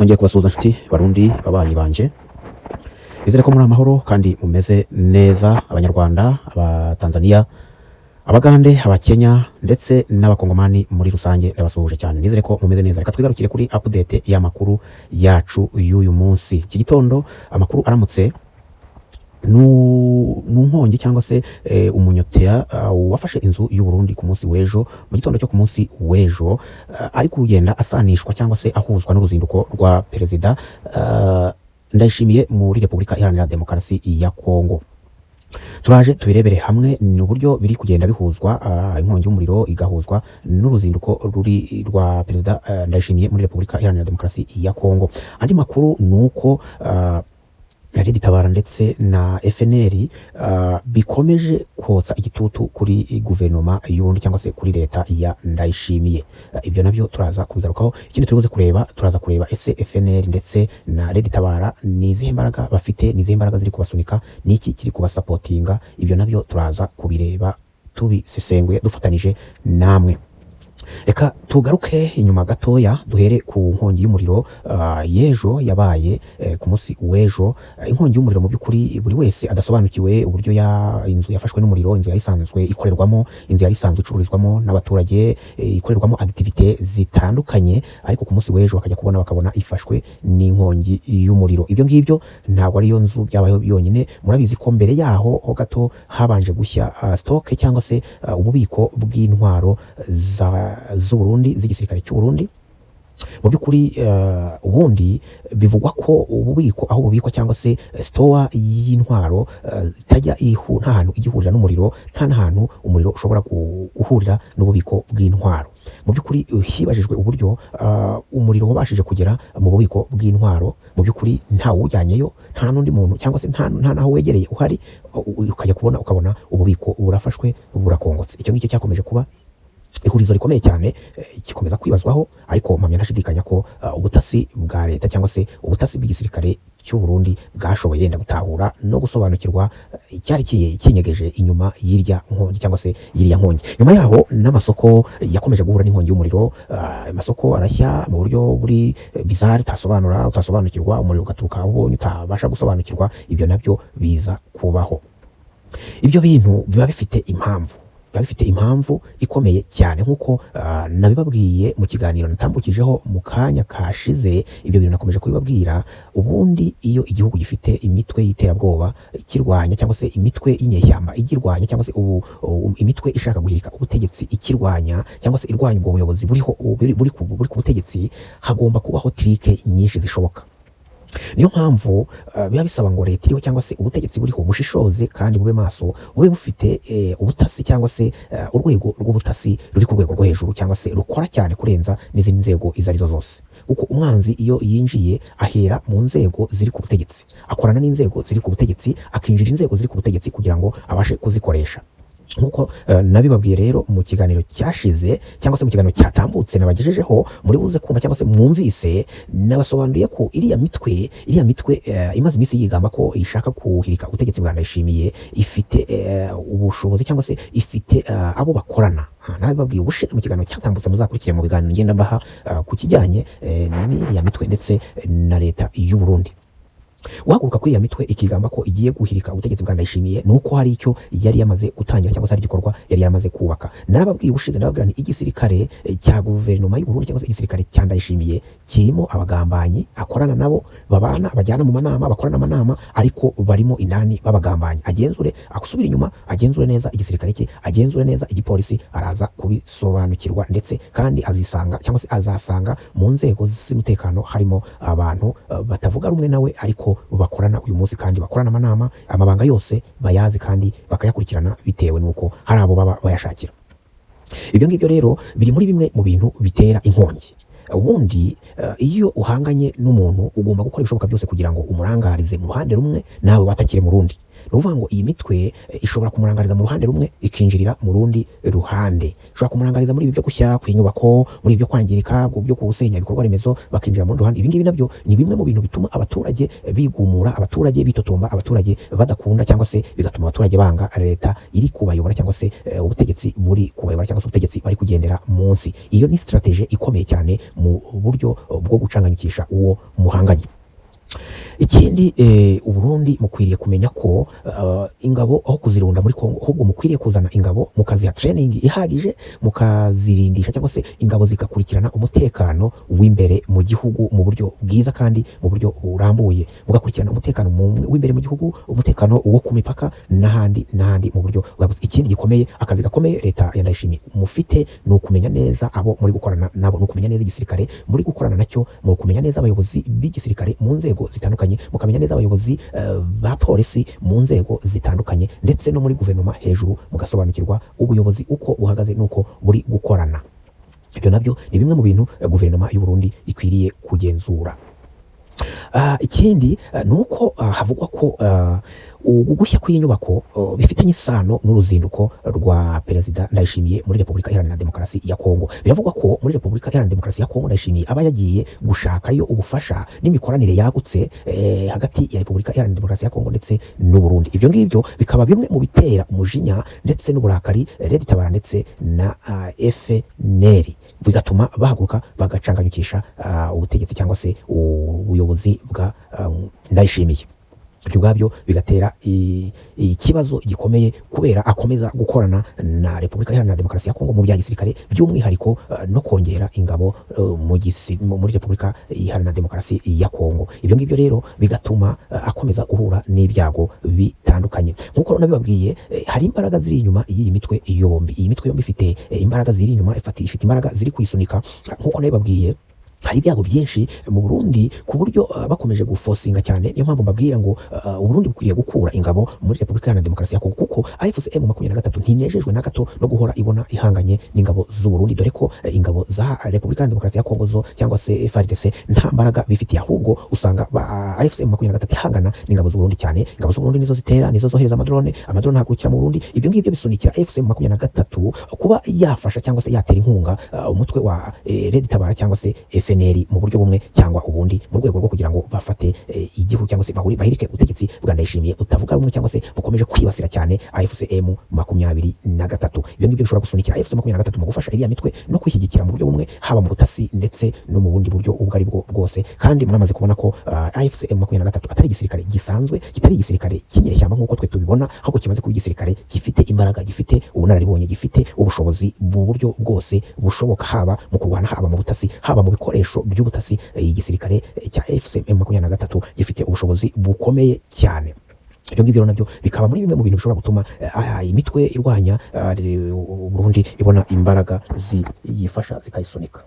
Nongeye kubasuhuza nshuti Barundi babanyi banje, nizere ko muri amahoro kandi mumeze neza. Abanyarwanda, Abatanzania, Abagande, Abakenya ndetse n'Abakongomani muri rusange, ndabasuhuje cyane, nizere ko mumeze neza. Reka twigarukire kuri update y'amakuru yacu y'uyu munsi. Iki gitondo amakuru aramutse nu nkongi cyangwa se umunyotera wafashe inzu y'u Burundi ku munsi w'ejo, mu gitondo cyo ku munsi w'ejo, ari kugenda asanishwa cyangwa se ahuzwa n'uruzinduko rwa Perezida Ndayishimiye muri Repubulika Iharanira Demokarasi ya Kongo. Turaje tubirebere hamwe ni uburyo biri kugenda bihuzwa, inkongi y'umuriro igahuzwa n'uruzinduko ruri rwa Perezida Ndayishimiye muri Repubulika Iharanira Demokarasi ya Kongo. Andi makuru ni uko RED Tabara ndetse na FNL bikomeje kotsa igitutu kuri guverinoma y'Uburundi cyangwa se kuri leta ya Ndayishimiye. Ibyo nabyo turaza kubigarukaho. Ikindi turi buze kureba, turaza kureba ese FNL ndetse na RED Tabara ni izihe mbaraga bafite, ni izihe mbaraga ziri kubasunika, ni iki kiri kubasapotinga? Ibyo nabyo turaza kubireba tubisesenguye dufatanije namwe. Reka tugaruke inyuma gatoya, duhere ku nkongi y'umuriro y'ejo yabaye ku munsi w'ejo. Inkongi y'umuriro mu by'ukuri buri wese adasobanukiwe uburyo ya inzu yafashwe n'umuriro, inzu yari isanzwe ikorerwamo, inzu yari isanzwe icururizwamo n'abaturage, ikorerwamo activité zitandukanye, ariko ku munsi w'ejo bakajya kubona bakabona ifashwe n'inkongi y'umuriro. Ibyo ngibyo ntabwo ariyo nzu byabayeho yonyine. Murabizi ko mbere yaho ho gato habanje gushya stock cyangwa se ububiko bw'intwaro za z'u Burundi, z'igisirikare cy'u Burundi. Mu by'ukuri ubundi bivugwa ko ububiko aho bubikwa cyangwa se store y'intwaro itajya nta hantu ijya ihurira n'umuriro, nta n'ahantu umuriro ushobora guhurira n'ububiko bw'intwaro. Mu by'ukuri hibajijwe uburyo umuriro wabashije kugera mu bubiko bw'intwaro, mu by'ukuri nta wujyanyeyo, nta n'undi muntu cyangwa se nta n'aho wegereye uhari, ukajya kubona ukabona ububiko burafashwe, burakongotse. Icyo ngicyo cyakomeje kuba ihurizo rikomeye cyane, gikomeza kwibazwaho, ariko mpamya ntashidikanya ko ubutasi bwa leta cyangwa se ubutasi bw'igisirikare cy'u Burundi bwashoboye yenda gutahura no gusobanukirwa icyari kinyegeje inyuma y'irya nkongi cyangwa se y'iriya nkongi. Nyuma yaho n'amasoko yakomeje guhura n'inkongi y'umuriro, amasoko arashya mu buryo buri bizarre utasobanura, utasobanukirwa, umuriro ugaturuka aho ubonye utabasha gusobanukirwa. Ibyo nabyo biza kubaho. Ibyo bintu biba bifite impamvu, biba bifite impamvu ikomeye cyane, nk'uko nabibabwiye mu kiganiro natambukijeho mu kanya kashize. Ibyo bintu nakomeje kubibabwira. Ubundi iyo igihugu gifite imitwe y'iterabwoba ikirwanya, cyangwa se imitwe y'inyeshyamba igirwanya, cyangwa se imitwe ishaka guhirika ubutegetsi ikirwanya, cyangwa se irwanya ubwo buyobozi buriho buri ku butegetsi, hagomba kubaho trick nyinshi zishoboka. Niyo mpamvu biba bisaba ngo leta iriho cyangwa se ubutegetsi buriho bushishoze kandi bube maso, bube bufite ubutasi cyangwa se urwego rw'ubutasi ruri ku rwego rwo hejuru, cyangwa se rukora cyane kurenza n'izindi nzego izo arizo zose, kuko umwanzi iyo yinjiye ahera mu nzego ziri ku butegetsi, akorana n'inzego ziri ku butegetsi, akinjira inzego ziri ku butegetsi kugira ngo abashe kuzikoresha. Nk'uko nabibabwiye rero mu kiganiro cyashize cyangwa se mu kiganiro cyatambutse nabagejejeho, muri buze kumva cyangwa se mwumvise nabasobanuriye ko iriya mitwe imaze iminsi yigamba ko ishaka kuhirika ubutegetsi bwa Ndayishimiye ifite ubushobozi cyangwa se ifite abo bakorana. Narabibabwiye ubushize mu kiganiro cyatambutse, muzakurikire mu biganiro ngenda mbaha ku kijyanye n'iriya mitwe ndetse na leta y'u Burundi. Guhaguruka kuri iriya mitwe ikigamba ko igiye guhirika ubutegetsi bwa Ndayishimiye ni uko hari icyo yari yamaze gutangira cyangwa se hari igikorwa yari yaramaze kubaka. Narababwiye ubushize, ndababwira nti igisirikare cya guverinoma y'u Burundi cyangwa se igisirikare cya Ndayishimiye kirimo abagambanyi akorana nabo, babana, bajyana mu manama, bakorana amanama, ariko barimo indani b'abagambanyi. Agenzure, asubire inyuma, agenzure neza igisirikare cye, agenzure neza igipolisi, araza kubisobanukirwa, ndetse kandi azisanga cyangwa se azasanga mu nzego z'umutekano harimo abantu batavuga rumwe nawe ariko bakorana uyu munsi, kandi bakorana amanama, amabanga yose bayazi kandi bakayakurikirana bitewe n'uko hari abo baba bayashakira. Ibyo ngibyo rero biri muri bimwe mu bintu bitera inkongi. Ubundi iyo uhanganye n'umuntu ugomba gukora ibishoboka byose kugira ngo umurangarize mu ruhande rumwe, nawe watakire mu rundi. Ni ukuvuga ngo iyi mitwe ishobora kumurangariza mu ruhande rumwe ikinjirira mu rundi ruhande. Ishobora kumurangariza muri ibi byo gushya kw'inyubako, muri ibi byo kwangirika, byo gusenya ibikorwa remezo, bakinjira mu rundi ruhande. Ibi ngibi nabyo ni bimwe mu bintu bituma abaturage bigumura, abaturage bitotomba, abaturage badakunda, cyangwa se bigatuma abaturage banga leta iri kubayobora, cyangwa se ubutegetsi buri kubayobora, cyangwa se ubutegetsi bari kugendera munsi. Iyo ni strategy ikomeye cyane mu buryo bwo gucanganyikisha uwo muhanganye. Ikindi, Uburundi mukwiriye kumenya ko ingabo aho kuzirunda muri Kongo, ahubwo mukwiriye kuzana ingabo mukaziha training ihagije, mukazirindisha, cyangwa se ingabo zigakurikirana umutekano w'imbere mu gihugu mu buryo bwiza kandi mu buryo burambuye, mugakurikirana umutekano w'imbere mu gihugu, umutekano wo ku mipaka n'ahandi n'ahandi mu buryo bwagutse. Ikindi gikomeye, akazi gakomeye leta ya Ndayishimiye mufite, ni ukumenya neza abo muri gukorana nabo, ni ukumenya neza igisirikare muri gukorana nacyo, mu kumenya neza abayobozi b'igisirikare mu nzego zitandukanye, mukamenya neza abayobozi ba polisi mu nzego zitandukanye, ndetse no muri guverinoma hejuru mugasobanukirwa ubuyobozi uko buhagaze n'uko buri gukorana. Ibyo nabyo ni bimwe mu bintu guverinoma y'u Burundi ikwiriye kugenzura. Ikindi ni uko havugwa ko ugu gushya kw'inyubako bifitanye isano n'uruzinduko rwa Perezida Ndayishimiye muri Repubulika Iharanira Demokarasi ya Kongo. Biravugwa ko muri Repubulika Iharanira Demokarasi ya Kongo Ndayishimiye aba yagiye gushakayo ubufasha n'imikoranire yagutse hagati ya Repubulika Iharanira Demokarasi ya Kongo ndetse n'u Burundi. Ibyo ngibyo bikaba bimwe mu bitera umujinya ndetse n'uburakari Red Tabara ndetse na FNL, bigatuma bahaguruka bagacanganyukisha ubutegetsi cyangwa se ubuyobozi bwa Ndayishimiye. Ibyo ubwabyo bigatera ikibazo gikomeye, kubera akomeza gukorana na Repubulika Iharanira Demokarasi ya Kongo mu bya gisirikare, by'umwihariko no kongera ingabo muri Repubulika Iharanira Demokarasi ya Kongo. Ibyo ngibyo rero bigatuma akomeza guhura n'ibyago bitandukanye. Nk'uko nabibabwiye, hari imbaraga ziri inyuma y'iyi mitwe yombi. Iyi mitwe yombi ifite imbaraga ziri inyuma, ifite imbaraga ziri kuyisunika. Nk'uko nabibabwiye, hari ibyago byinshi mu Burundi ku buryo bakomeje gufosinga cyane. Niyo mpamvu mbabwira ngo Uburundi bukwiriye gukura ingabo muri Repubulika Iharanira Demokarasi ya Kongo, kuko AFC M23 ntinejejwe na gato no guhora ibona ihanganye n'ingabo z'u Burundi, dore ko ingabo za Repubulika Iharanira Demokarasi ya Kongo zo cyangwa se FARDC nta mbaraga bifitiye, ahubwo usanga AFC M23 ihangana n'ingabo z'u Burundi cyane. Ingabo z'u Burundi nizo zitera, nizo zohereza amadrone, amadrone ahagurukira mu Burundi. Ibyo ngibyo bisunikira AFC M23 kuba yafasha cyangwa se yatera inkunga umutwe wa Red Tabara cyangwa se FNL mu buryo bumwe cyangwa ubundi, mu rwego rwo kugira ngo bafate igihugu cyangwa se bahirike ubutegetsi bwa Ndayishimiye butavuga rumwe cyangwa se bukomeje kwibasira cyane AFC M23. Ibyo ngibyo bishobora gusunikira AFC M23 mu gufasha iriya mitwe no kwishyigikira mu buryo bumwe, haba mu butasi ndetse no mu bundi buryo ubwo ari bwo bwose. Kandi mwamaze kubona ko AFC M23 atari igisirikare gisanzwe, kitari igisirikare cy'inyeshyamba nk'uko twe tubibona, ahubwo kimaze kuba igisirikare gifite imbaraga, gifite ubunararibonye, gifite ubushobozi mu buryo bwose bushoboka, haba mu kurwana, haba mu butasi, haba mu bikoresho by'ubutasi. Igisirikare cya AFC M23 gifite ubushobozi bukomeye cyane. Ibyo ngibyo nabyo bikaba muri bimwe mu bintu bishobora gutuma imitwe irwanya Burundi ibona imbaraga ziyifasha zikayisunika.